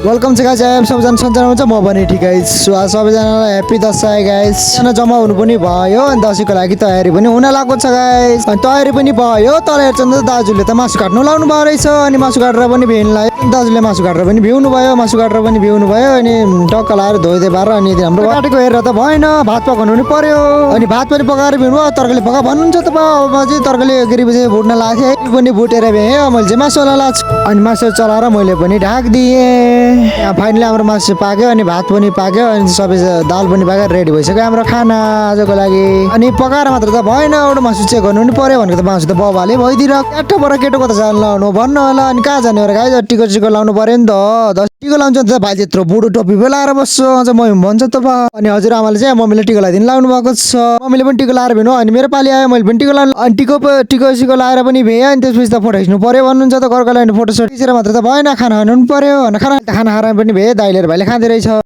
welcome चाहिँ guys सबैजना सन्चै हुन्छ म पनि ठिकै छु सबैजनालाई ह्याप्पी दसैँ गाइस जम्मा हुनु पनि भयो अनि दसैँको लागि तयारी पनि हुन लागेको छ गाइस अनि तयारी पनि भयो तर हेर्छन् त दाजुले त मासु काट्नु लाउनु भयो रहेछ अनि मासु काटेर पनि भिन्नलाई दाजुले मासु काटेर पनि भिउनु भयो मासु काटेर पनि भिउनु भयो अनि टक्क लाएर धोइदिए बार अनि हाम्रो काटेको हेरेर त भएन भात पकाउनु पनि पर्यो अनि भात पनि पकाएर भिउनु भयो तर्कले पका भन्नुहुन्छ त अब चाहिँ तर्कले गिरी भुट्न लाग्थेँ पनि भुटेर भ्याएँ मैले चाहिँ मासु लाग्छु अनि मासु चलाएर मैले पनि ढाकिदिएँ फाइनली हाम्रो मासु पाक्यो अनि भात पनि पाक्यो अनि सबै दाल पनि पाक्यो रेडी भइसक्यो हाम्रो खाना आजको लागि अनि पकाएर मात्र त भएन एउटा मासु चेक गर्नु पनि पर्यो भनेको त मासु त बाउले भइदिएर केटोबाट केटोको त जान लाउनु भन्नु होला अनि कहाँ जाने गाई टिको चिको लाउनु पर्यो नि त टिको लाउँछ त भाइ त्यत्रो बुढो टोपी पो लाएर बस्छु अझ म भन्छ त बा अनि हजुर आमाले चाहिँ मम्मीले टिको लगाइदिनु लाउनु भएको छ मम्मीले पनि टिको लाएर भेनु अनि मेरो पालि आयो मैले पनि टिको लाउनु अनि टिको सिको लाएर पनि भएँ अनि त्यसपछि त फोटो खिच्नु पर्यो भन्नुहुन्छ त घरको लागि फोटो सोट खिचेर मात्र त भएन खाना खानु पनि पर्यो खाना खाएर पनि भए दाइले भाइले खाँदै रहेछ